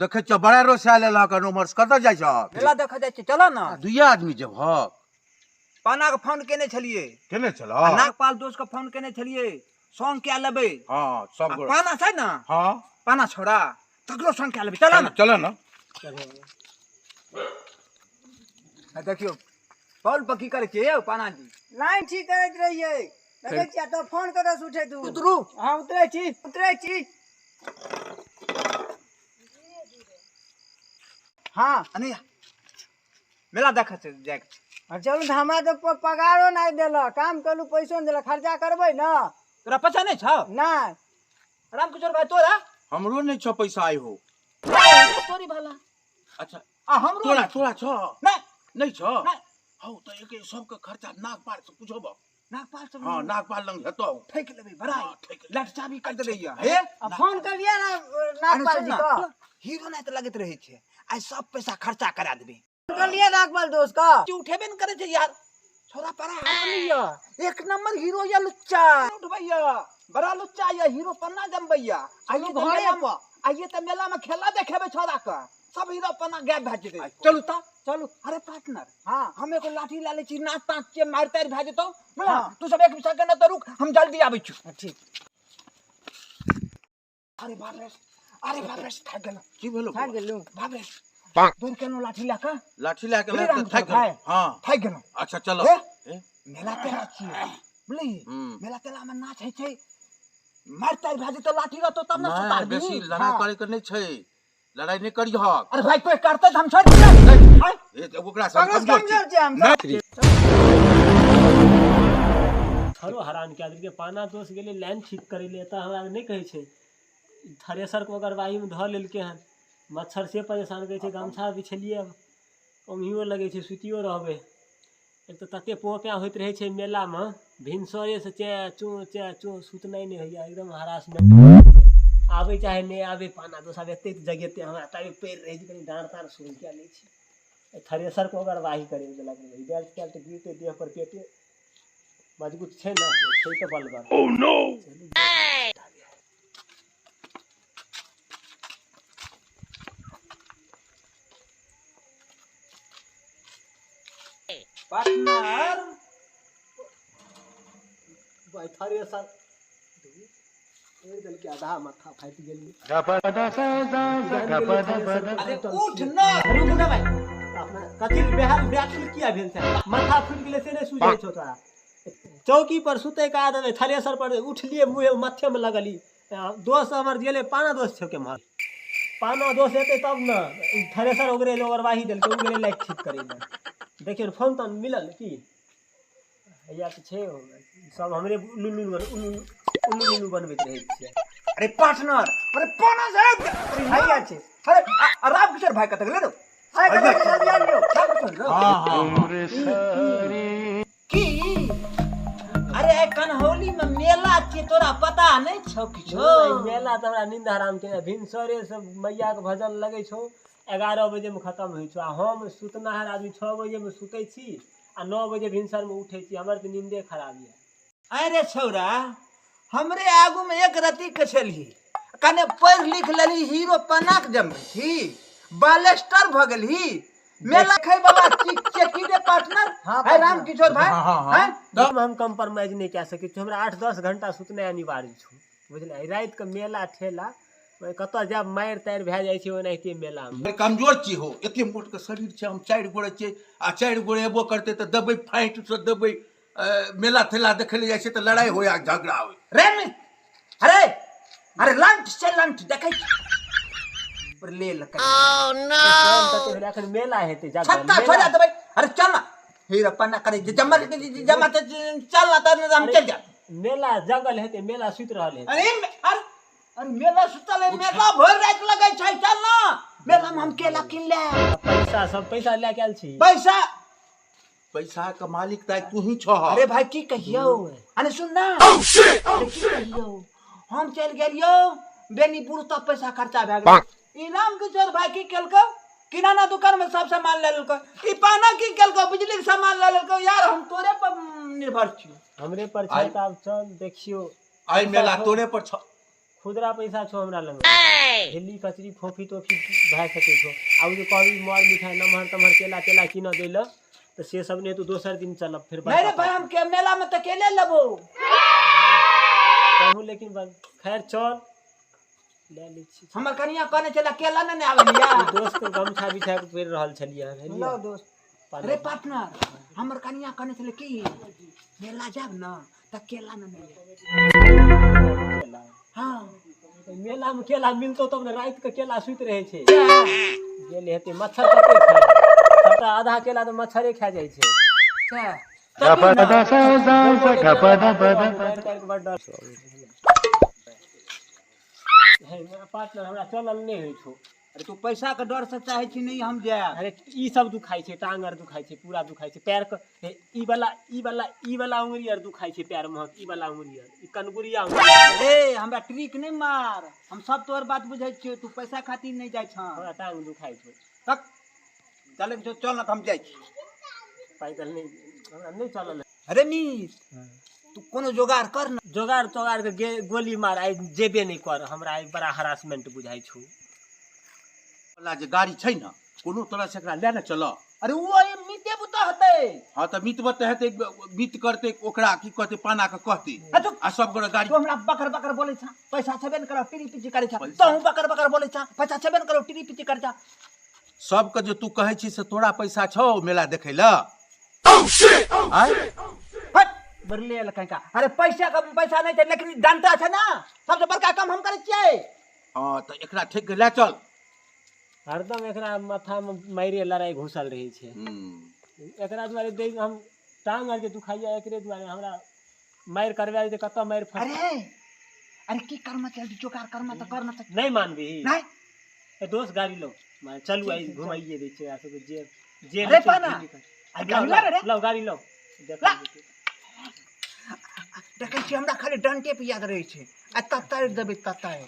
देखै छियौ बड़ा रोसा लेलक हन उम्हर से कतऽ जाइ छहक? मेला देखऽ जाइ छियै, चलऽ ने। दुइये आदमी जेबहक? पाना के फोन केने छलियै। केने छलह? आ नागपाल दोस्त के फोन केने छलियै, संग कए लेबै। हँ, सब आ गोरा। पाना छै ने? हँ। पाना छोड़ा, तकरो संग कए लेबै, चलऽ ने। चलऽ ने। आ देखियौ बॉल पर की करै छियै यौ पाना जी? लाइन ठीक करैत रहियै, देखै छियै तऽ फोन कतऽ से उठे तू? उतरू। हँ, उतरै छी, उतरै छी। हँ। अने मेला देखऽ छै जाइके छै। आ चलू तऽ, हमरा तऽ पगारो नहि देलक, काम करू पैसो नहि देलक, खर्चा करबै ने। तोरा पैसा नहि छौ? नहि। रामकिशोर भाई, तोरा? हमरो नहि छौ पैसा आइ हो। तोरी भला। अच्छा। आ हमरो तोरा नहि। तोरा छौ? नहि। नहि छौ? नहि। हौ तऽ एक सबके खर्चा नागपाल से पूछब। नागपाल से? हँ, नागपाल लंग हेतौ। ठकि लेबै बड़ा। हँ, ठकि लेबै। लट चाबी कर देबै या। हे आ फोन करियै ने नागपाल जी के। हीरो नहि तऽ लगैत रहै छै, आइ सब पैसा खर्चा करा देबै। फोन करियै नागपाल दोस्त के। की उठेबे ने करै छै यार, छोरा बड़ा हरामी या, एक नंबर हीरो या, लुच्चा उठबैया, बड़ा लुच्चा या, हीरो पन्ना जमबैया। आइए तऽ घरे मेला में, आइए तऽ मेला में खेला देखेबै छोरा के, सब हीरो पन्ना गायब भए जेतै। चलू तऽ चलू। अरे पार्टनर, हँ, हम एगो लाठी लए लै छी, नाच ताच के मारि तारि भए जेतौ। बुझलह? हँ। तू सब एक सेकंड तऽ रुक, हम जल्दी आबै छी। ठीक। अरे बाप रे, अरे बाप रे, थाकि गेलहुँ। की भेलौ? थाकि गेलहुँ। बाप रे, दौड़ केलहुँ लाठी लए कऽ। लाठी लए के बुझली तऽ राम थाकि भाई? गेलौ? हँ, थाकि गेलहुँ। अच्छा चलो। हे? हे? मेला तेला छियै, बुझली? हूँ। मेला तेला मे नाच होइ छै, मारि तारि भए जेतौ, लाठी रहतौ तब ने नहि सुतारबी। बेसी लड़ाई हँ। करे के नहि छै, लड़ाई नहि करिहक। अरे भाई, कोई करतै तऽ हम छोड़ि देबै? आँय? ए, तऽ ओकरा से हम कांग्रेस कमजोर छी। कमजोर छै हम सब। नहि। थरो हरान कए देलकै। पाना दोस गेलै लाइन ठीक करै लए, एतऽ हमरा नहि कहै छै, थ्रेसरके ओगरवाहीमे धऽ लेलकै हन। मच्छर से परेशान करै छै, गमछा बिछेलियै, ओङ्घियो लगै छै, सुतियो रहबै। एक तऽ तते पों प्याँ होइत रहै छै मेलामे, भिनसरेसँ चेँ चूँ चेँ चूँ, सुतनाइ नहि होइए, एकदम हरासमेंट। आबै चाहे नहि आबै पाना दोस, आब एते जगेतै हमरा ताबे पड़ि रहै छै, कनि डाँड़ ताँड़ शुरू कए लै छी। एहि थ्रेसरके ओगरवाही करै देलक, बेल्ट तेल्ट गिरतै देह पर, पेटे मजबूत छै ने, छै तऽ बलगर। चलू। पार्टनर भाई, थ्रेसर तोड़ि देलकै, आधा माथा फाटि गेलै। अरे उठ न, रुक न भाई। अपना कथी बेहाल व्याकुल किया भेल छै? माथा फूटि गेलै से नहि सुझै छौ तोरा? चौकी पर सुतै के आदत है, थ्रेसर पर उठलियै मुँहे माथे में लगली। दोस्त हमर गेलै, पाना दोस्त छौ केम्हर? पाना दोस्त एतै तब ने। ई थ्रेसर ओकरे ओगरवाही देलकै, ओ गेलै लाइट ठीक करै लए। देखियौ ने, फोन तोन मिलल की? हैया तऽ छै, सब हमरे उल्लू उल्लू उल्लू उल्लू उल्लू बनबैत रहै छियै। अरे पार्टनर, अरे पाना साहब, अरे हैया छै। अरे राम किशोर भाई कतऽ गेलै रौ? हाय, कतऽ जल्दी आबियौ। राम किशोर रौ। हँ हँ हँ। की? अरे आइ कन्हौली में मेला छियै, तोरा पता नहि छौ किछो? मेला तऽ हमरा नींद हराम केने। भिनसरे से मैया के भजन लगै छौ, 11 बजे मे खतम होइ छौ, आ हम सुतनाहर आदमी 6 बजे मे सुतै छी आ 9 बजे भिनसर मे उठै छी, हमर तऽ नींदे खराब यऽ। अरे छौरा, हमरे आगू में एक रति के छलही, कने पढ़ि लिख लेलही, हीरो पनाक जमबै छी, बालेस्टर भऽ गेलही, मेला खाय बाबा चेकी रे पार्टनर। हाँ, है राम किशोर भाई। हाँ, हाँ, हाँ। हैं? हम कम्प्रोमाइज नहि कए सकै छी, हमरा 8-10 घंटा सुतनाइ अनिवार्य छौ, बुझलियै? राति के मेला ठेला कतऽ जायब, मारि तारि भए जाइ छै ओनाहिते मेलामे। अरे कमजोर छी हो, एते मोट के शरीर छै, हम चारि गोरे छियै आ चारि गोरे एबो करतै तऽ देबै फाँटि से देबै। मेला ठेला देखै लए जाइ छै तऽ लड़ाइ होय आ झगड़ा होय। रे अरे अरे लंठ से लंठ देखै छी पर ले लकै। कते भेलै? एखन मेला हेतै जगह छत्ता मेला- छोड़ा देबै। अरे चल ना, हीरो पन्ना करे जे जमा जमा तऽ चल ना, तऽ हम चल जा। मेला जगल हेतै, मेला सुति रहल हेतै। अरे अरे अरे मेला सुतल है, मेला भरि राति लगै छै, चल ना, मेला में हम केला किन ले। पैसा सब पैसा लए के आयल छी? पैसा पैसा के मालिक तऽ तू ही छह। अरे भाई, की कहियौ, अरे सुन ना, अरे की कहियौ, हम चलि गेलियौ बेनीपुर तब पैसा खर्चा भए गेल। ई राम किशोर भाई की केलकौ? किराना दुकान में सब सामान ले लेलकौ। ई पाना की केलकौ? बिजली के सामान ले लेलकौ। यार, हम तोरे पर निर्भर छियौ। हमरे पर छै। आइ- तऽ आब चल, देखियौ। आइ मेला तोरे पर छ। खुदरा पैसा छौ हमरा लग। झिल्ली कचरी फोफी तोफी भए सकै छौ। आ ओ जे कहबी मर मिठाइ नमहर तमहर केला तेला कीन दै लए, तऽ से सब नहि हेतौ, दोसर दिन चलब फेर। नहीं रे भाई, हम के मेला में तो केले लेबो कहूँ, लेकिन खैर चल, लए लै छी। हमर कनिया कहने छला केला ने आबै लिया। दोस्त के गमछा बिछा के पड़ि रहल छलियै हन। लो दोस्त। अरे पार्टनर, हमर कनिया कहने छले कि मेला जाब ना त केला ने नहीं। केला? हाँ। मेला में केला मिलतो तब ने, राति के केला सुति रहै छै। गेल हेतै, मच्छर कते खाय, सबटा आधा केला तऽ मच्छरे खा जाइ छै। पार्टनर, हमरा चलल नहि होइ छौ। अरे तू पैसा के डर से चाहे छी नहीं हम जायब। अरे ई सब दुखाइ छै, टांग आर दुखाइ छै, पूरा दुखाइ छै, पैर के ई वाला ई वाला ई वाला उंगली आर दुखाइ छै, पैर महक ई वाला उंगली आर, ई कनगुरिया उंगली। ए हमरा ट्रिक नहीं मार, हम सब तोहर बात बुझै छियो, तू पैसा खातिर नहीं जाइ छह। हमरा टांग दुखाइ छै। तक चल चल ना, हम जाइ छी। पैदल नहीं, हमरा नहीं चलल। अरे मीत, तू कोनो जोगाड़ कर ना। जोगाड़ तोगाड़ के गोली मार, आइ जेबे नहीं कर, हमरा आइ बड़ा हरासमेंट बुझाइ छौ। वाला जे गाड़ी छै ने, कोनो तरह से एकरा लए ने चल। अरे वो ई मीते बुता हते। हाँ तऽ मीत बते हेतै, मीत करतै ओकरा, की कहतै, पाना के कहतै आ सब गोरे गाड़ी। तू हमरा बकर बकर बोलै छा, पैसा छेबे ने करो, टिरी पिची करै छा। तोहू बकर बकर बोलै छा, पैसा छेबे ने करो, टिरी पिची करै छा। सबके जे तू कहै छी से तोरा पैसा छौ मेला देखै लए? आँय? हट बरले लखन का। अरे पैसा का पैसा नहीं छै, लेकिन डंटा छै ना, सबसे बड़का काम हम करै छियै। हाँ तऽ एकरा ठेक के लए चल। हरदम एकरा माथा में मारे लड़ाई घुसल रहै छै। एकरा दुआरे देख, हम टांग आर जे दुखाइया एकरे दुआरे, हमरा मारि करवा देतै, कतऽ मारि फस। अरे अरे की कर्म चल, जोगाड़ कर्म तऽ करना तऽ नहीं मानबी। नहीं। ए दोस्त, गाड़ी लो, माने चलू, आई घुमाइए दै छै सबके जे जे। अरे पाना। अरे गाड़ी ला रे। लाओ गाड़ी लाओ। ला। देखै छी, हमरा खाली डंटे पे याद रहै छै, आ ततारि देबै ततारि।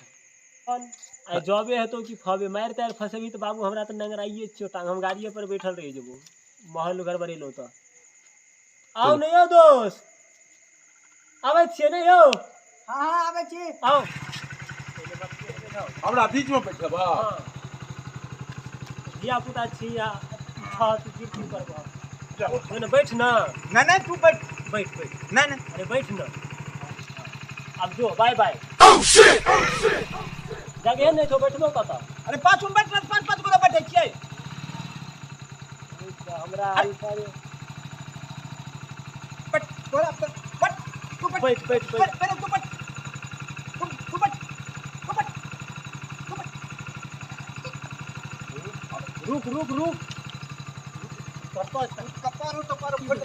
आ जबे हेतौ कि फबे मारि तारि फसेबी तऽ बाबू हमरा तऽ नंगराइए छियौ टांग, हम गाड़िए पर बैठल रहि जेबो। माहौल गड़बड़ेलौ तऽ आउ नहि यौ दोस्त, आबै छियै नहि यौ? हाँ हाँ, आबै छी। आउ। हमरा बीच में बैठेबा? हाँ, धिया पुता छी आ छत गिर करबह, ओहिने बैठ न। नहीं नहीं, तू बैठ। बैठ बैठ। नहीं नहीं। अरे बैठ न। अब जो बाय बाय, जगह नहीं छौ, बैठबो कतऽ? अरे पाँच में बैठ, पाँच पाँच गोरा बैठे छियै। हमरा बैठ तोरा बैठ, तू बैठ। बैठ बैठ बैठ। बैठ पहले तू बैठ, तू तू बैठ, तू बैठ, तू बैठ। रुक रुक रुक, कतऽ? कपार तो पार फट।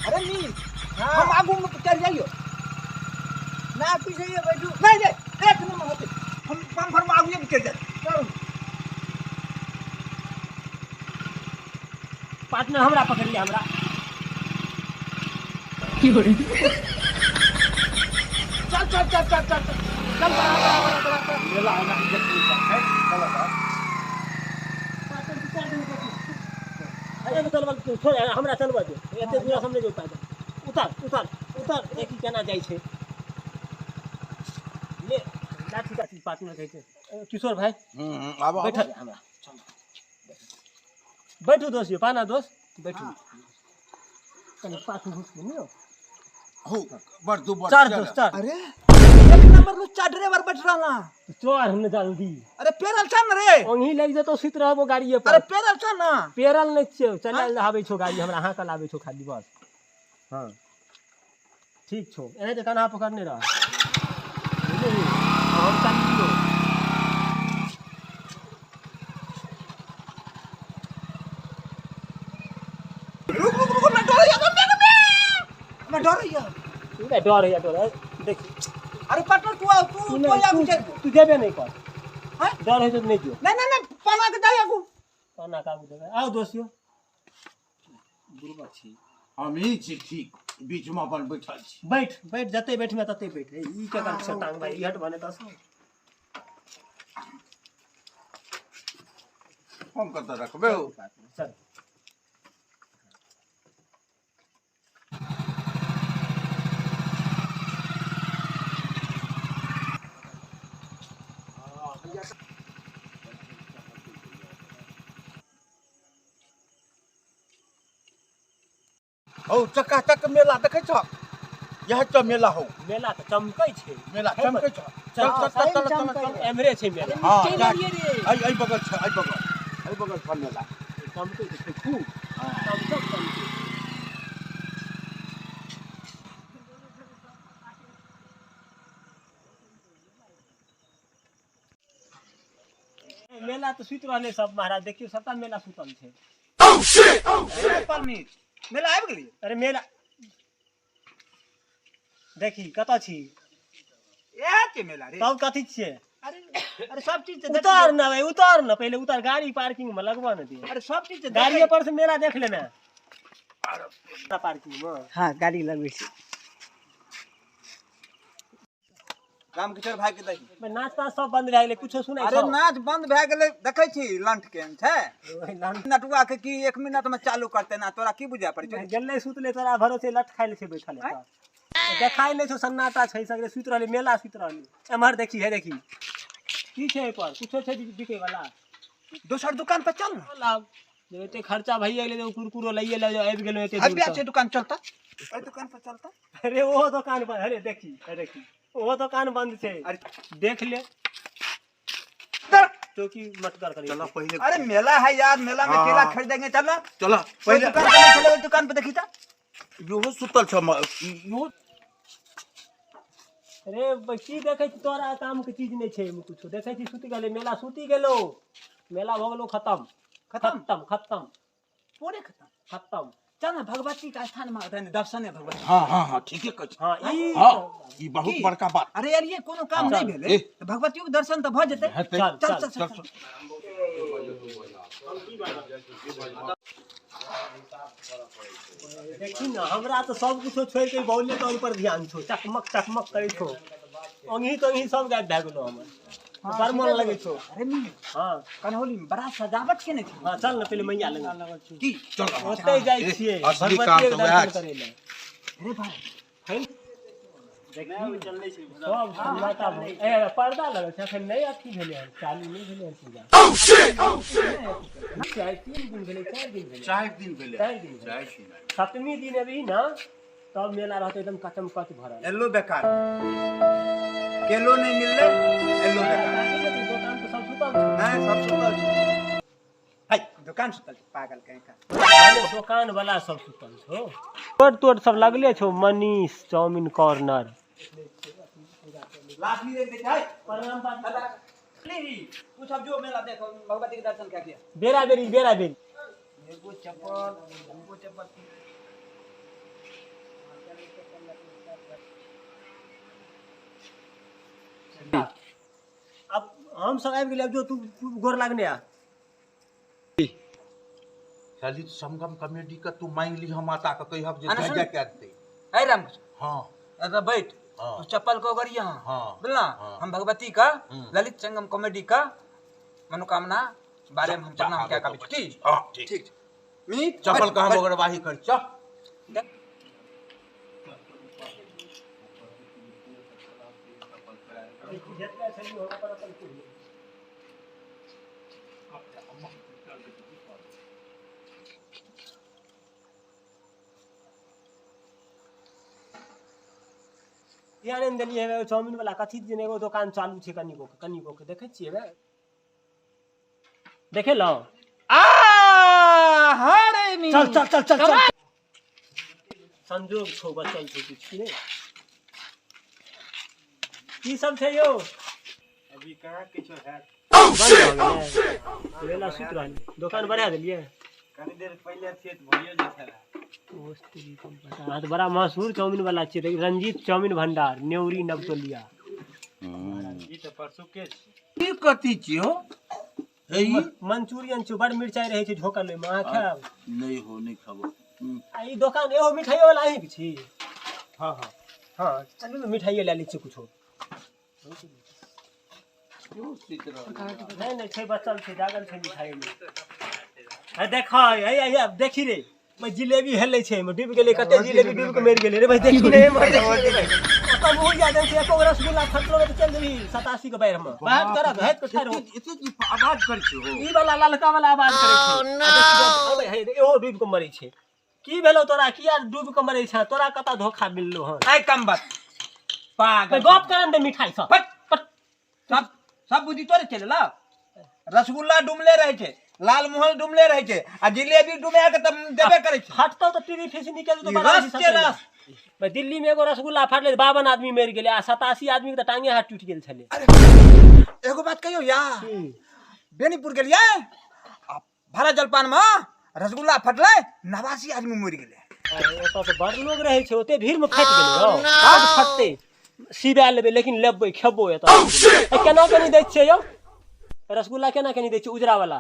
अरे नी, हम आगू में चल जाइयो। ना, पीछे ये बैठू। नहीं नहीं, एक नंबर होते, हम पाँच घर में आगू में चल जाए, चल। पार्टनर, हमरा पकड़ लिया हमरा। चल चल चल चल चल चल चल, बड़ा बड़ा बड़ा बड़ा बड़ा। मेला हमरा इज्जत नहीं है, चल चल। अरे चलबा छोड़, हमरा चलबा दे, एते दूर हम नहि जो पैदल। उतर उतर उतर, देखी केना जाइ छै। ले लाठी काठी। पार्टनर कहै छै, किशोर भाई। आबो। बैठल हमरा, बैठू दोस्त, यौ पाना दोस्त, बैठू कनि पाछू घुसू ने यौ। हो बड़ दू बड़। चढ़ दोस्त, चढ़। अरे एक नंबर लुच्चा ड्राइवर बैठ रहा। चढ़ ने जल्दी। अरे पेरल छ न रे। ओंघी लागि जेतौ, सुति रहबो गाड़िए पर। अरे पेरल छ न। पेरल नहि छियौ, चलायल आबै छौ गाड़ी, हमरा हाँकल आबै छौ खाली बस। हाँ ठीक छौ, एनाहिते कन्हा पकड़ने रह, बुझलिही? हम चलियो। रुक रुक रुक, हमरा डर होइया, हमरा डर होइया। तू नहि डर होइया तोरा, देख। अरे पार्टनर, तू आओ, तू तू तू नहि, आगू चल। तू जेबे नहि कर। हैं? डर होइ छौ तऽ नहि जो। नहीं नहीं नहीं, पाना के जाय आगू। पाना काबू देबै, आउ दोस्त यौ, बुढ़बा छी। हम ही छी ठीक, बीच में अपन बैठल छी। बैठ बैठ, जते बैठमे तते बैठ। हे, ई केकर छै टांग भाई? ई हट भने दस। हम कतऽ रखबै हो? चल। हौ चकाचक मेला देखै छ, यह त मेला हौ। मेला तऽ चमकै छै। मेला चमकै छ। चल चल चल चल चल चल। एम्हरे छै मेला। हां, ऐ ऐ बगल छ, ऐ बगल, ऐ बगल छ मेला। चमकै छै खूब। चमकक चमकै। मेला तऽ सुति रहलै सब महाराज, देखियौ सबटा मेला सुतल छै। परमीत, मेला आबि गेलियै? अरे मेला देखी कतऽ छी? इएह छै मेला रे। तब कथी छियै? अरे अरे सब चीज तऽ उतार ना भाई, उतार ना, पहिले उतार, गाड़ी पार्किंग में लगवा ना दे। अरे सब चीज तऽ गाड़ी पर से मेला देख लेना पार्किंग में। हाँ, गाड़ी लगबै छै। रामकिशोर भाई के दही। नाच ताच सब बंद भए गेलै, कुछो सुनै? अरे नाच बंद भए गेलै, देखै छी लंठ केहन छै नटुआ के, की 1 मिनट में चालू करते ना, तोरा की बुझा पड़ै छै? गेलै सुतले, तोरा भरोसे लठ खाइ ले छै बैठल, देखाइ नहि छौ, सन्नाटा छै, सगरे सुति रहलै, मेला सुति रहलै। एम्हर देखी, हे देखी की छै एहिपर, कुछो छै बिकै वाला? दोसर दुकान पर चल ना। लाब, एते खर्चा भइए गेलै, कुरकुरो लइए ले आबि गेलहुँ एते दूर। छै दुकान, चलता एहि दुकान पर चलता। अरे ओहो दुकान पर, अरे देखी, हे देखी ओहो दुकान बंद छै। अरे देख ले, चौकी मटकर करी। चला पहिले। अरे मेला है यार, मेला में केला खरीदेंगे, चल ना। चला पहले पहिले दुकान पर चले, दुकान पे देखी ता इहो सुतल छ इहो। अरे की देखै छी, तोरा काम के चीज नहि छै एहिमे कुछो। देखै छी सुति गेलै मेला, सुति गेलो मेला, भऽ गेलो खतम। खतम? खतम खतम। पूरे खतम। खतम। चल ना भगवती का स्थान में दर्शन है भगवती। हाँ हाँ हाँ, ठीके कहै हाँ ई हाँ, ई बहुत की? बड़का बात। अरे यार, ये कोनो काम नहीं भेलै, तऽ भगवतियो के दर्शन तऽ भऽ जेतै। हेतै। चल। चल। चल। चल चल। देखी ना, हमरा तऽ सब कुछो छोड़ि के बौले तौल पर ध्यान छौ, चकमक चकमक करै छौ, ओंघी तोंघी सब गायब भए गेलो हमर, बड़ मन लगै छौ। अरे मी हाँ। कन्हौली में बड़ा सजावट केने छै। हाँ, चल ना पहिले मैया लग की? चल। ओतै जाइ छियै असली काम भगवतीके तऽ वएह दर्शन छै। करै लए। अरे भाई सब सन्नाटा भऽ ए पर्दा लगल छै, एखन नहि अथी भेलै हन, चालू नहि भेलै हन पूजा। 4 3 दिन भेलै, 4 दिन भेलै। 4 दिन भेलै। 4 दिन भेलै। 4 दिन। सप्तमी दिन अभी ना तब मेला रहतै एकदम कचम कच भरल। एलो बेकार, केलो नहीं मिलले, एलो बेकार। दोकान तऽ सब सुतल छै। नहीं, सब सुतल छै। हाय, दुकान सुतल छै, पागल कहीं का। अरे दोकान वाला सब सुतल छौ, तोड़ तोड़ सब लगले छौ। Manish chow mein corner. लाठी रे देख हाय। प्रणाम पाती। ली तू सब जो मेला देखो, भगवती के दर्शन क्या किया। बेरा बेरी बेरा बेरी। एगो चप्पल, दूगो चप्पल। अब हम सब आबि गेलियै, अब जो तू तू गोर लागने आ। ललित संगम कॉमेडी के तू मांगि ली, हम माता के कहिहक जे अरे जय सुन। जय कए देतै। है राम। हाँ। अरे बैठ। हाँ। तू चप्पल को अगर यहाँ हाँ। बोलना। हाँ। हम भगवती का हम्म। ललित संगम कॉमेडी का मनोकामना बारे में हम प्रणाम क्या कभी ठीक। हाँ, ठीक। ठीक मीत। चप्पल कहाँ ओगरवाही कर चल। ध्यान नहि देलियै हे, चाउमिन वाला कथी दिन एगो दोकान चालू छै, कनिको कनिको के देखै छियै बे। देखेलहुँ? आ हरे मी। चल चल चल चल चल, संजोग छौ, बचल छौ किछु कि नहि? की सब छै यौ? अभी कहाँ किछो हैत। बंद भऽ गेलै मेला, सुति रहल, दोकान बढ़ा देलियै। कनी देर पहिले छियै तऽ भइयो जाइ छलै। अहाँ तऽ बड़ा मशहूर चाउमिन वाला छियै। देखी, रंजीत चाउमिन भंडार, नेउरी नवटोलिया। ई तऽ परसुके छी। ई कथी छियै हो हे ई? मंचूरियन छै, बड़ मिरचाइ रहै छै झोकल ओहिमे, अहाँ खायब? नहि हो, नहि खाबो। आ ई दोकान एगो मिठाइयो वाला अहीँके छी? हँ हँ। हँ, चलू ने, मिठाइए लए लै छियै कुछो। नहि नहि छै, बचल छै, जागल छै मिठाइ मे। हे देख, हे हे देखी रे, मैं जिलेबी हेलै छै एहिमे, डूबि गेलै, कते जिलेबी डूबि के मरि गेलै रे भाई। देखी रे, मरि गेलै। ओतऽ मुँह जा जाइ छै, एको गो रसगुल्ला फटलो तऽ चलि जेबही 87 के बाढ़िमे। बाहर करब हैत के ठाढ़ हो। एते की आवाज करै छै हो? ई वाला ललका वाला आवाज करै छै। आ देखी, अबे हे, इहो डूबि के मरै छै। की भेलो तोरा किया डूब के मरै छ तोरा कता धोखा मिललो हन आइ कम बात पागल गप करन दे मिठाई सब पट पट सब सब बुद्धि तोरे चलेला रसगुल्ला डुमले रहे छै लालमोहन डुमले रहे छै आ जिलेबी डुमा के तब देबे करै छै फटतो तऽ टीवी फीस निकल जेतो ई रस के रस। भाई दिल्ली में एगो रसगुल्ला फाटले 52 आदमी मरि गेलै आ 87 आदमी के तऽ टांगे हाथ टूटि गेल छलै। एगो बात कहियो यार बेनीपुर गेलियै आ भाड़ा जलपान में रसगुल्ला फटलै 89 आदमी मरि गेलै। ओतऽ तऽ बड़ लोग रहै छै ओते भीड़ में फाटि गेलै हौ आब फटतै सिबा लेबै लेकिन लेबै खेबो एतऽ। केना केनी दै छियै यौ रसगुल्ला केना केनी दै छियै उजरा वाला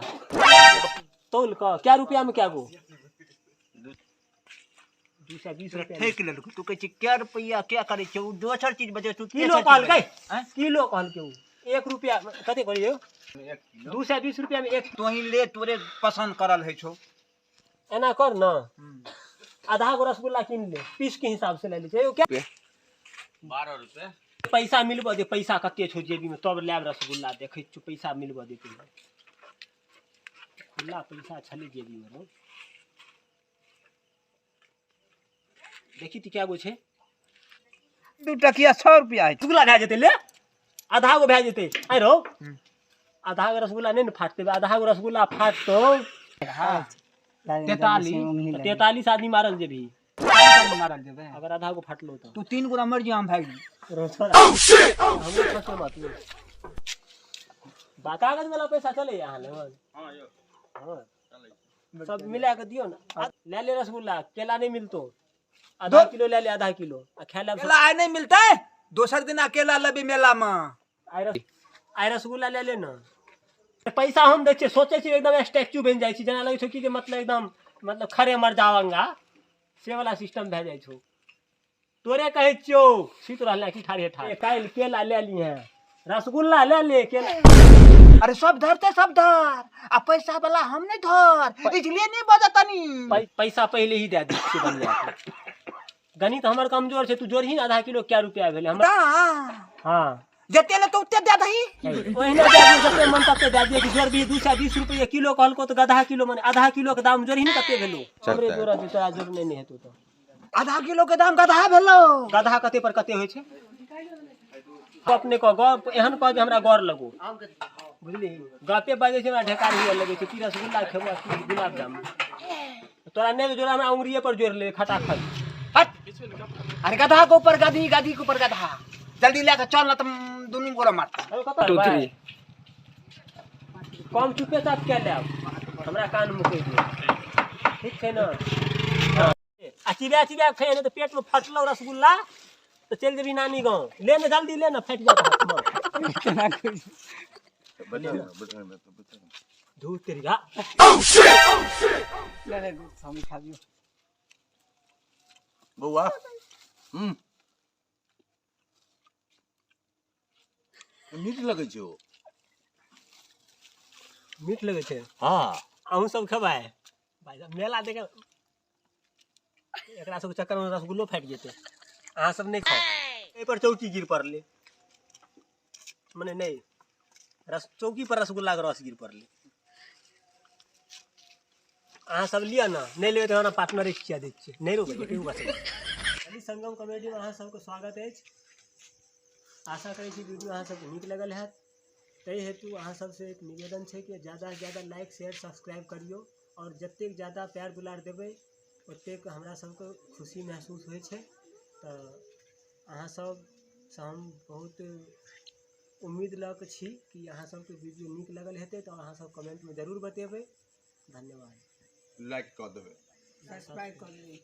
तौल कऽ कै रुपया में कै गो 220 रुपया ठेक लेलको तू कहै छी कै रुपया क्या करै छै ओ दोसर चीज बजे तू किलो कहलकै किलो कहलकै ओ 1 रुपया कते कहलियै 220 रुपया में एक तोही ले तोरे पसंद करल है छौ। एना कर न आधा गो रसगुल्ला किन ले पीस के हिसाब से ले ले छै क्या 12 रुपया पैसा मिलबऽ दे पैसा कते छौ जेबी में तब लायब रसगुल्ला देखै छियौ पैसा मिलबऽ दे पहिले खुला पैसा छलै जेबी में रौ देखी तऽ कै गो छै 2 टकिया 100 रुपया है रसगुल्ला भए जेतै ले आधा गो भए जेतै आइ रौ आधा गो रसगुल्ला नहि ने फाटतै आधा गो रसगुल्ला फाटतौ 43 43 आदमी मारल जेबही मारल जेबै अगर आधा गो फाटलो तऽ तू 3 गोरा मर जिया हम भागि रौ छोरा हमरो फंसे मत बा कागज वाला पैसा चले अहाँ लग? हां यौ हाँ सब मिला के दियो ना ले ले रसगुल्ला केला नहीं मिलतो आधा किलो ले ले आधा किलो आ खाय ले केला आइ नहीं मिलतै दोसर दिन अकेला लेबै मेला में आइ रसगुल्ला ले ले ना पैसा हम दै छियै सोचै छियै एकदम स्टैचू बनि जाइ छै जेना लगै छै कि जे मतलब एकदम मतलब खड़े मर जावंगा से वाला सिस्टम भए जाइ छौ। तोरे कहै छियौ सुति रहलै की ठाढ़े ठाढ़ काल्हि केला ले लिहें रसगुल्ला ले ले केला। अरे सब धरते सब धर आ पैसा वाला हम नहीं धर इसलिए नहीं बजतनी पैसा पहले ही दे दै छियै बढ़िया से। गणित हमर कमजोर छै तू जोड़ही ने आधा किलो क्या रुपया भेलै हमरा। हाँ जते ले तो उते दे दही ओहिना दे दियौ जते मन तते दे दियौ कि जोड़बही 220 रुपया किलो कहलको तऽ गधा किलो मने आधा किलो के दाम जोड़ही ने कते भेलो हमरे जोड़ा दे तोरा जोड़ने नहि हेतौ तऽ आधा किलो के दाम गधा भेलो। गधा कते पर कते होइ छै अपने कह गप एहन कह जे हमरा गौर लगो बुझली गपे बाजै छै हमरा ढेकार हुए लगै छै की रसगुल्ला खेबो की गुलाब जामुन तोरा नहि जोड़ा हमरा उंगरिए पर जोड़ ले खटाखट। अरे गधा के ऊपर गधी गधी के ऊपर गधा जल्दी लेके चल ना तुम दुनू गोरा मारता। 2 3 कम चुपे चाप के लेब हमरा कान में कहि दियौ ठीक छै ना। आ चिबा चिबा खाइ ने तऽ पेट में फटलो रसगुल्ला तऽ चलि जेबही नानी गाँव ले ने जल्दी ले ने फाटि जायत हाथमे। धू तेरिया बौआ मीठ लगै छै ओ मीठ लगै छै। हाँ अहूँ सब खेबै भाई साहब मेला देखे एकरा सबके चक्कर में रसगुल्लो फाटि जेतै अहाँ सब नहि खाउ। एहि पर चौकी गिर पड़लै मने नहि रस चौकी पर रसगुल्ला के रस गिर पड़लै। अहाँ सब लिअ ने नहि लेबै तऽ हमरा पार्टनरे खिया दै छियै नहि रोबै केहू बचबै। संगम कॉमेडी में अहाँ सबके स्वागत अछि। आशा करै छी वीडियो अहाँ सबके नीक लगल हैत। ताहि हेतु अहाँ सबसे एक निवेदन छै कि ज़्यादा से ज़्यादा लाइक शेयर सब्सक्राइब करियौ और जतेक ज़्यादा प्यार दुलार देबै ओतेक हमरा सबके खुशी महसूस होइ छै। तऽ अहाँ सबसँ हम बहुत उम्मीद लऽ कऽ छी कि अहाँ सबके वीडियो नीक लगल हेतै तऽ अहाँ सब कमेंटमे जरूर बतेबै। धन्यवाद। लाइक कऽ देबै सब्सक्राइब कऽ देबै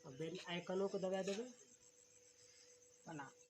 आ बेल आइकनोके दबा देबै। प्रणाम।